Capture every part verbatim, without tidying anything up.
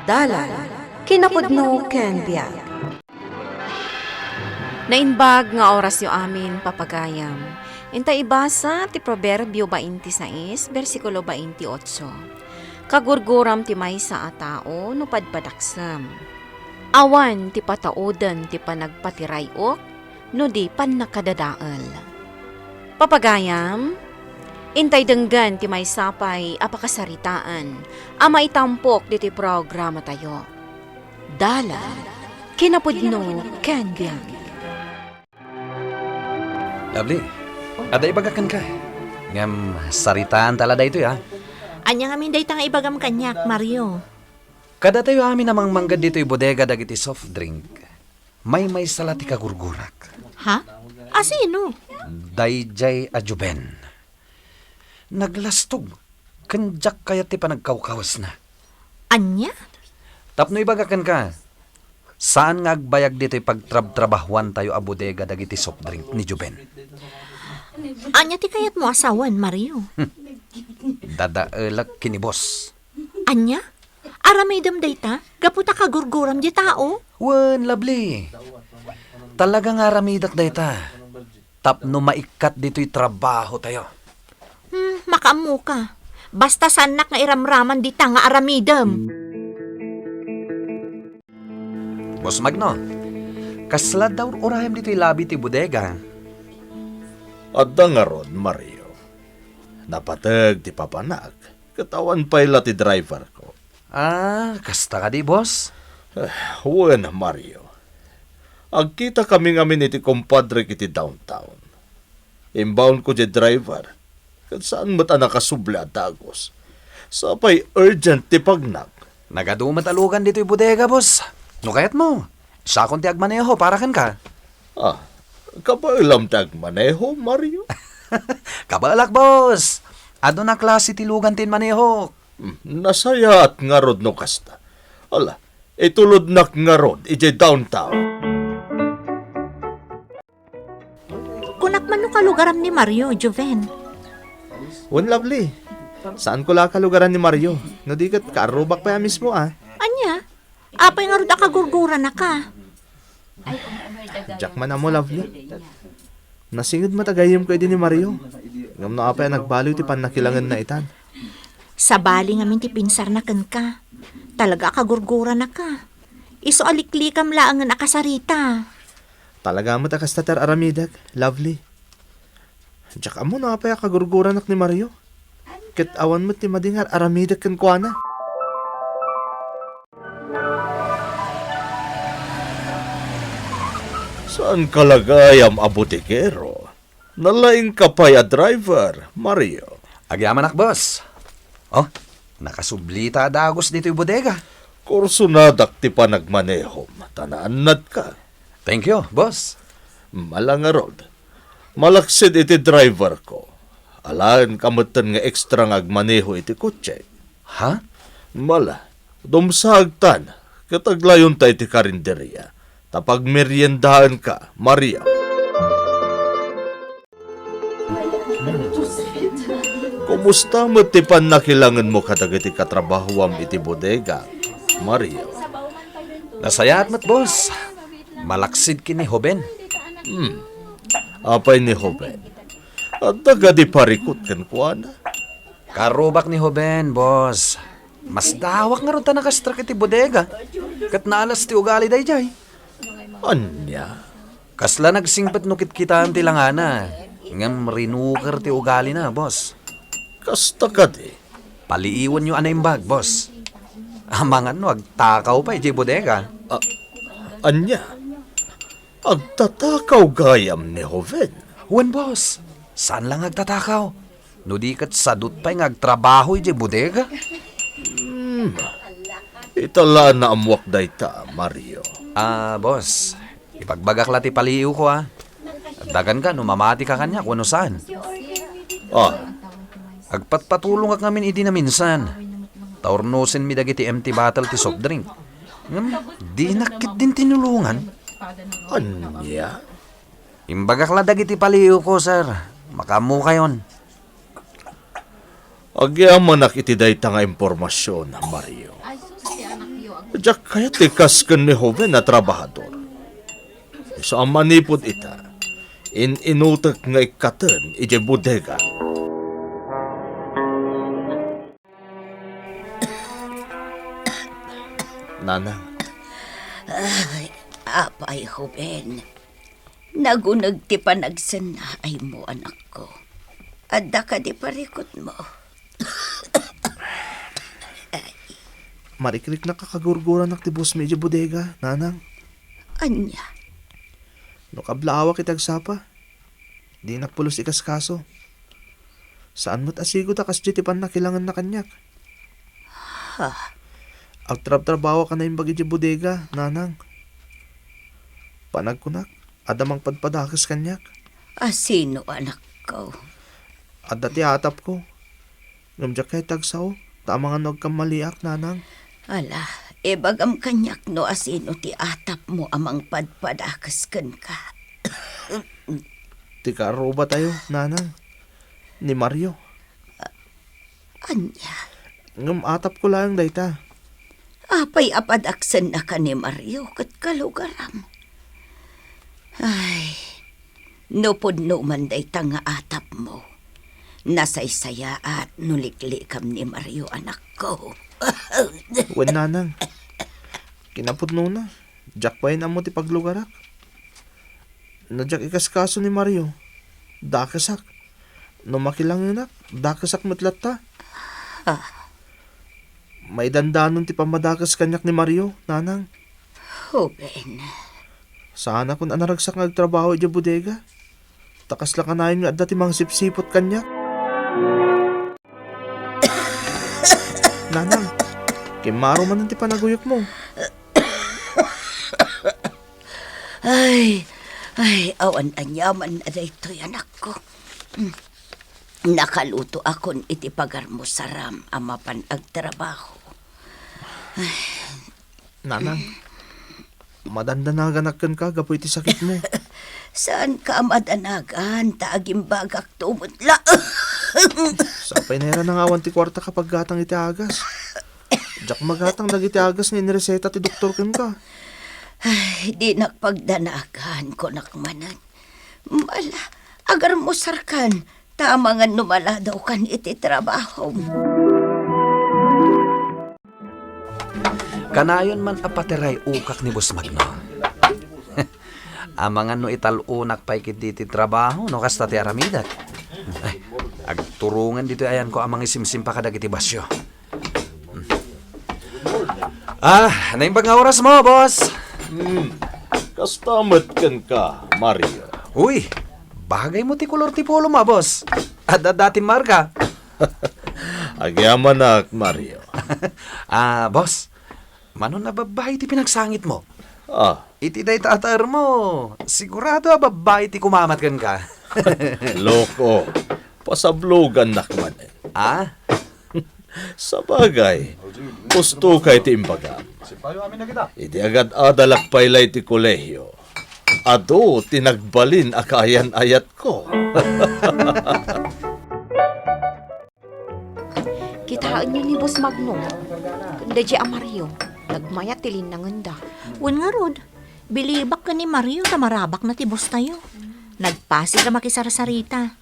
Dalan, kinapudno ken biag. Naimbag nga orasyo amin, papagayam. Inta ibasa ti Proverbio twenty-six, bersikulo twenty-eight. Kagurguram ti maysa a tao no padpadaksem. Awan ti patauden ti panagpatiraayok no di pannakadadael. Papagayam, intay denggen ti maysa pay a pakasaritaan a maitampok ditoy programatayo. Dalan, kinapudno, ken biag. Lovely, adda ibagak kenka. Ngem saritaanta la daytoy, a. Ania ngamin dayta nga ibagam kaniak, Mario? Kadatayo amin a mangmangged ditoy bodega dagiti soft drink, maymaysa la ti kagurgurak. Ha? A sino? Daydiay a Joven. Naglastog, ken diak kayat ti panagkawkawesna. Ania? Tapno ibagak kenka, saan nga agbayag ditoy pagtrabtrabahuantayo a bodega dagiti soft drink ni Joven. Ania ti kayatmo a sawen, Mario? Dadaelek ken ni boss. Ania? Aramidem dayta? Gapu ta kagurguram di tao? Wen, Lovely. Talaga nga aramidek dayta. Tapno maikkat ditoy trabahotayo. Hmm, makaammoka. Basta saannak nga iramraman dita nga aramidem. Boss Magno, kasla adda ur-urayem ditoy labi ti bodega? Adda ngarud, Mario. Napateg ti papanak, ket awan pay la ti driverko. Ah, kasta kadi, boss? Eh, wen, Mario. Agkitakami ngamin iti kumpadrek iti downtown. Imbaonko diay driver, ket saan met a nakasubli a dagus. Sapay urgent ti pagnak. Nagadu met a lugan ditoy bodega, boss. No kayatmo, siakon ti agmaneho para kenka. Ah, kabaelam ti agmaneho, Mario? Kabaelak, boss. Aduna klase ti lugan ti inmanehok. Hmm, nasayaat ngarud no kasta. Ala, itulodnak ngarud idiay downtown. Kunak man no kalugaram ni Mario, Joven. Wen, Lovely. Saanko la a kalugaran ni Mario. No di ket kaarrubak pay a mismo, a. Ania? Apay ngarud a kagurguranaka? Diak man ammo, Lovely. Nasinged met a gayyemko idi ni Mario. Ngem no apay a nagbaliw ti pannakilangenna itan. Sabali ngamin ti pinsarna kenka. Talaga a kagurguranaka. Isu a liklikam laengen a kasarita. Talaga met a kasta ti ar-aramidek, Lovely. Diak ammo no apay a kagurguranak ni Mario. Ket awan met ti madi nga ar-aramidek kenkuana. Saanka la gayam a botikero. Nalaingka pay a driver, Mario. Agyamanak, boss. Oh, nakasublita a dagus ditoy bodega. Kursonadak ti panagmanehom, ta naannadka. Thank you, boss. Mala ngarud. Malaksid iti driverko. Alaenka metten nga extra nga agmaneho iti kotse. Ha? Mala, dumsaagtan, ket aglayonta iti karinderia, ta pagmeriendaenka, Mario. Kumusta met ti pannakilangenmo kadagiti katrabahoam iti bodega, Mario? Nasayaat met, boss. Malaksid ken ni Joven. Hmm. Apay ni Joven? Adda kadi parikut kenkuana? Karubak ni Joven, boss. Masdawak ngarud ta nakastrak iti bodega. Ket naalas ti ugali daydiay. Ania? Kasla nagsingpet no kitkitaen ti langana, ngem rinuker ti ugalina, boss. Kasta kadi? Paliiwenyo a naimbag, boss. Amangan no agtakaw pay idiay bodega. A-, ania? Agtatakaw gayam ni Joven? Wen, boss. Saan la nga agtatakaw. No di ket sadut pay nga agtrabaho idiay bodega. Hmm. Ita la naammuak dayta, Mario. Ah, boss. Ibagbagak la ti paliiwko, a. Daganka no mamatika kaniak wenno saan. Ah. Agpatpatulongak ngamin idi naminsan. Ta urnosenmi dagiti empty bottle ti soft drink. Ngem, dinak ketdin tinulongan. Ania? Imbagak la dagiti paliiwko, sir. Makaammokayon. Agyamanak iti dayta nga impormasion, Mario. Diak kayat ti kas ken ni Joven a trabahador. Isu a manipud ita, in-inutek nga ikkaten idiay bodega. Nanang. Ay, apay, Joven. Naguneg ti panagsennaaymo, anakko. Adda kadi parikutmo? Ay. Marikriknak a kagurguranak ti boss mi idiay bodega, Nanang. Ania? No kablaawak iti agsapa, dinak pulos ikaskaso. Saan met a sigud a kasdiay ti pannakilangenna kaniak. Ha? Agtrabtrabaho ka naimbag idiay bodega, Nanang. Panagkunak, adda mangpadpadakes kaniak. A sino, anakko? Adda ti atapko. Ngem diak kayat ti agsao, ta amangan no agkammaliak, Nanang. Ala, ibagam kaniak no a sino ti atapmo a mangpadpadakes kenka. Ti kaarrubatayo, Nanang. Ni Mario. Ania? Ngem atapko laeng dayta. Apay a padaksennaka ni Mario ket kalugaram? Ay, no pudno man dayta nga atapmo, nasaysayaat no liklikam ni Mario, anakko. Wen, Nanang. Kinapudnona, diak pay ammo ti paglugarak. No diak ikaskaso ni Mario, dakesak. No makilangenak, dakesak met latta. Ah. Maidandanon ti pammadakes kaniak ni Mario, Nanang. Joven. Saanakon a naragsak nga agtrabaho idiay bodega. Ta kasla kanayon nga adda ti mangisipsiput kaniak. Nanang, kimmaro manen ti panaguyokmo. Ay, ay, awan aniaman a daytoy, anakko. Mm. Nakalutoakon iti pagarmusaram a mapan agtrabaho. Ay. Nanang, madandanaganak kenka gapu iti sakitmo. Saanka a madanagan, ta agimbagakto met la. Sapay nayra nga awan ti kuarta ka paggatang iti agas. Diak magatang dagiti agas nga inreseta ti doktor kenka. Ay, dinak pagdanagan, kunak manen. Ala, agarmusarkan, ta amangan no maladawkan iti trabahom. Kanayon man a patiray-okak ni Boss Magno. Amangan no ital-onak pay ketdi ti trabaho no kasta ti aramidek. Ay, agturongen ditoy ayanko a mangisimsimpa kadagiti basio. Ah, naimbag nga orasmo, boss. Hmm. Kasta met kenka, Mario. Uy, bagaymo ti kolor ti polom, ah, boss. Adda datin marka. Agyamanak, Mario. Ah, boss, mano a babbai ti pinagsangitmo? Ah. Iti dayta a taermo, sigurado a babbai ti kumamat kenka. Loko, pasablogannak manen. Ah? Sabagay, husto kay ti imbagam. Idi agad-adalak pay la iti kolehio, adu ti nagbalin a kaayan-ayatko. Kitaenyo ni Boss Magno ken daydiay a Mario, nagmayat ti linnangenda. Wen ngarud, bilibak ken ni Mario ta marabakna ti boss tayo. Nagpasig a makisarsarita.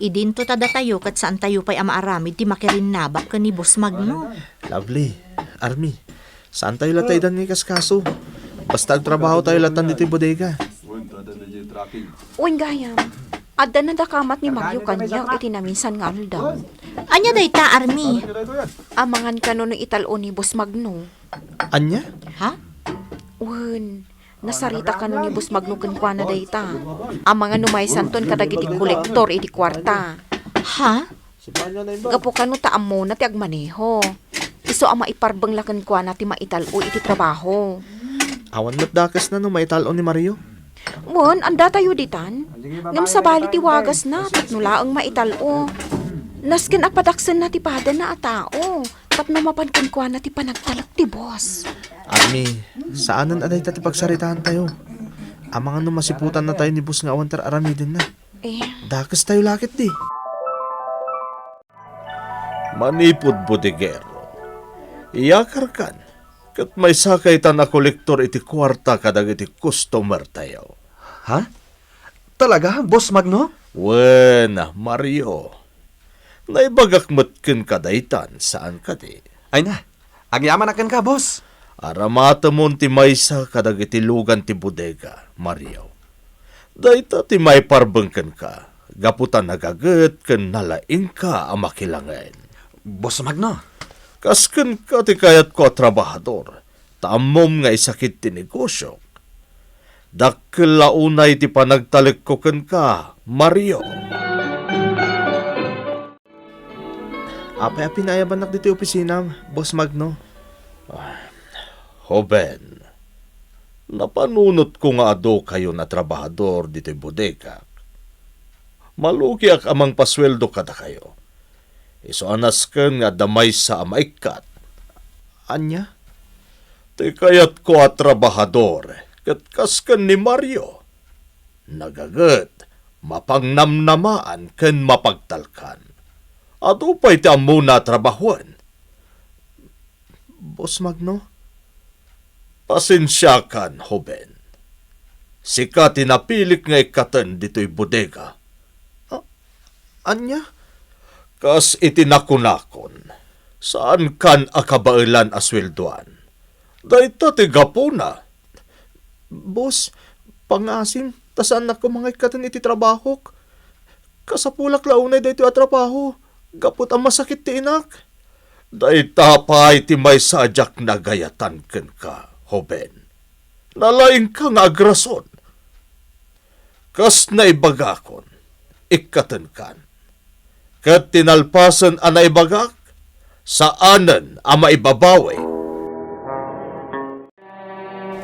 Idinto ta datayo ket saantayo pay a maaramid ti makirinnabak ken ni Boss Magno. Lovely, Army, saantayo latta idan nga ikaskaso. Basta agtrabahotayo latta ditoy bodega. Wen gayam, adda nadakamat ni Mario kaniak iti naminsan nga aldaw. Ania dayta, Army? Amangan kano no ital-o ni Boss Magno. Ania? Ha? Wen, nasarita kano ni Boss Magno kenkuana dayta. Amangan no maisanton kadagiti kolektor iti kuarta. Ha? Gapu kano ta ammona ti agmaneho. Isu a maiparbeng la kenkuana ti maital-o iti trabaho. Awan met dakesna no maital-o ni Mario. Wen, addatayo ditan. Ngem sabali ti wagasna tapno laeng maital-o. Nasken a padaksenna ti padana a tao tapno mapan kenkuana ti panagtalek ti boss. Army, saanen a dayta ti pagsaritaantayo. Amangan no masiputannatayo ni boss nga awan ti ar-aramidenna. Eh. Dakestayo la ketdi. Manipud bodegero, iyakarkan, ket maysaka itan a kolektor iti kuarta kadagiti customertayo. Ha? Talaga, Boss Magno? Wen, Mario. Naibagak met kenka daytan, saan kadi? Ay na, agyamanak kenka, boss. Aramatemon ti maysa kadagiti lugan ti bodega, Mario. Dayta ti maiparbeng kenka, gapu ta nagaget ken nalaingka a makilangen. Boss Magno. Kas kenka ti kayatko a trabahador, ta ammom nga isakit ti negosiok. Dakkel la unay ti panagtalekko kenka, Mario. Apay a pinayabannak ditoy opisinam, Boss Magno? Ah, hoben, napanunotko nga adu kayon a trabahador ditoy bodegak. Malugiak a mangpasueldo kadakayo. Isu a nasken nga adda maysa a maikkat. Ania? Ti kayatko a trabahador, ket kas ken ni Mario. Nagaget, mapangnamnamaan ken mapagtalkan. Adu pay ti ammona a trabahoen. Boss Magno? Pasensiakan, hoben. Sika ti napilik nga ikkaten ditoy bodega. A-, ania? Kas iti nakunakon, saankan a kabaelan a sueldoan. Dayta ti gapuna. Boss, pangngaasim, ta saannak koma nga ikkaten iti trabahok. Kasapulak la unay daytoy a trabaho, gapu ta masakit ti inak. Dayta pay ti maysa a diak nagayatan kenka, hoben. Nalaingka nga agrason. Kas naibagakon, ikkatenkan. Ket ti nalpasen a naibagak, saanen a maibabawi.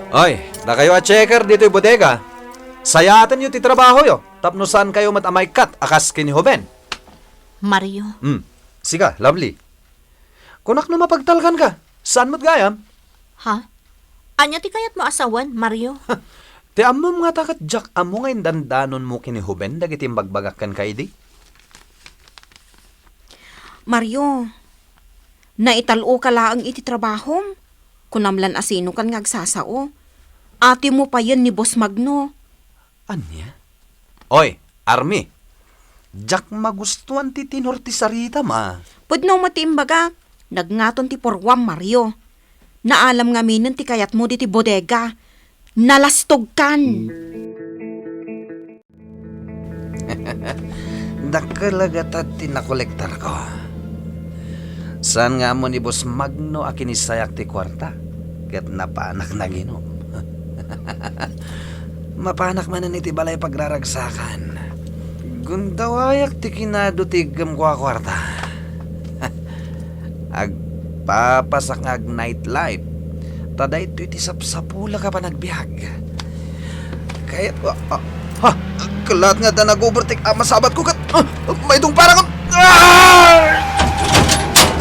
Oy, dakayo a checker ditoy bodega, sayaatenyo ti trabahoyo tapno saankayo met a maikkat a kas ken ni Hoben. Mario. Hmm. Sika, Lovely. Kunak no mapagtalkanka, saan met gayam? Ha? Ania ti kayatmo a sawen, Mario? Ti ammom ngata ket diak ammo nga indandanonmo ken ni Hoben dagiti imbagbagak kenka idi? Mario, naital-oka laeng iti trabahom. Kunam lan a sinokan nga agsasao. Atimo payen ni Boss Magno. Ania? Oy, Army! Diak magustuan ti tenor ti saritam a. Pudno met ti imbagak. Nagngaton ti purruam, Mario. Naalam ngaminen ti kayatmo ditoy bodega. Nalastogkan. Dakkel a gatad ti nakolektarko. Saan nga ammo ni Boss Magno a kinisayak ti kuarta, ket napanak naginom. Mapanak manen iti balay pagraragsakan. Gundawayak ti kinado ti iggemko a kuarta. Agpapasak nga ag-nightlife, ta daytoy ti sapsapulak a panagbiag. Kayat, ah, ah, ha? Kellaat nga adda nag-overtake a masabatko ket, ah, maitong parang, ah!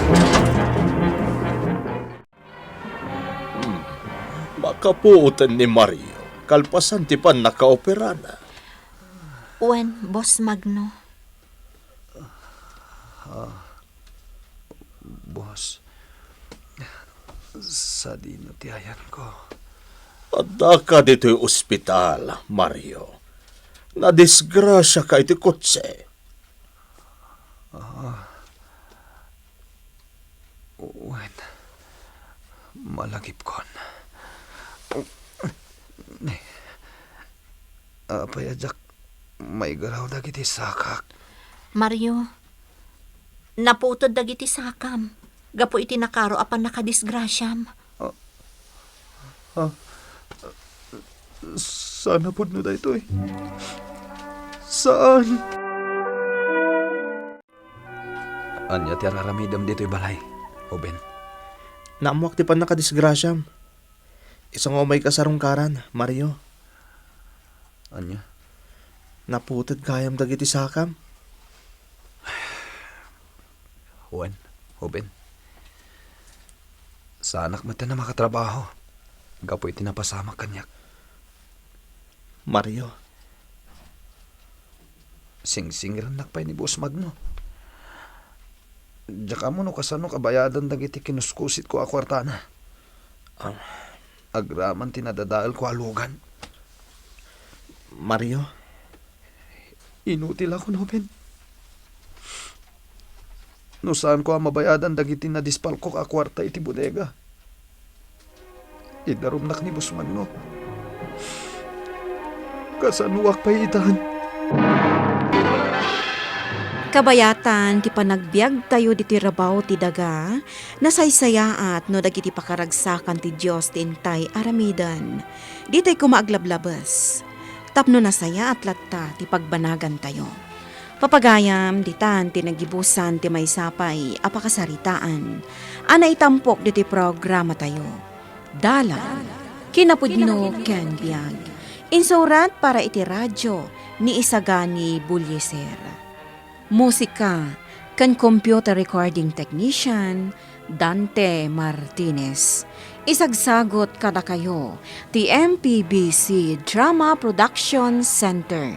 Hmm. Makapuoten ni Mario kalpasan ti pannakaoperana. Wen, Boss Magno. Boss, sadino ti ayanko? Addaka ditoy ospital, Mario. Nadisgrasiaka iti kotse. Ah, wen, malagipkon. Apay a diak maigaraw dagiti sakak? Mario, naputed dagiti sakam gapu iti nakaro a pannakadisgrasiam. Ah, ah, saan a pudno daytoy? Saan? Ania ti araramidem ditoy balay, Hoben? Naammoak ti pannakadisgrasiam. Isu nga umayka sarungkaran, Mario. Ania? Naputed gayam dagiti sakam. Wen, Hoben. Saanak met a makatrabaho gapu iti napasamak kaniak. Mario. Singsingrannak pay ni Boss Magno. Diak ammo no kasano kabayadan dagiti kinuskusitko a kuartana. Ah. Agraman ti nadadaelko a lugan. Mario? Inutilak, Noben. No saanko a mabayadan dagiti nadispalkok a kuarta iti bodega, idarumnak ni Busman, no? Kasanoak pay itan? Kabayatan ti panagbiagtayo ditoy rabaw ti daga, nasaysayaat no dagiti pakaragsakan ti Dios ti intay aramiden. Ditay koma aglablabes, tapno nasayaat latta ti pagbanagantayo. Papagayam, ditan ti nagibusan ti maysa pay a pakasaritaan a naitampok ditoy programatayo. Dalan, kinapudno ken biag. Insurat para iti radio ni Isagani Bullieser. Musika ken computer recording technician, Dante Martinez. Isagsagut kadakayo ti M P B C Drama Production Center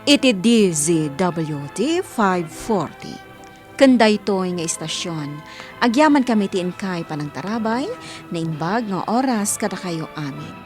iti D Z W T five forty. Ken daytoy nga istasyon, agyamankami ti inkay panangtarabay, naimbag nga oras kadakayo amin.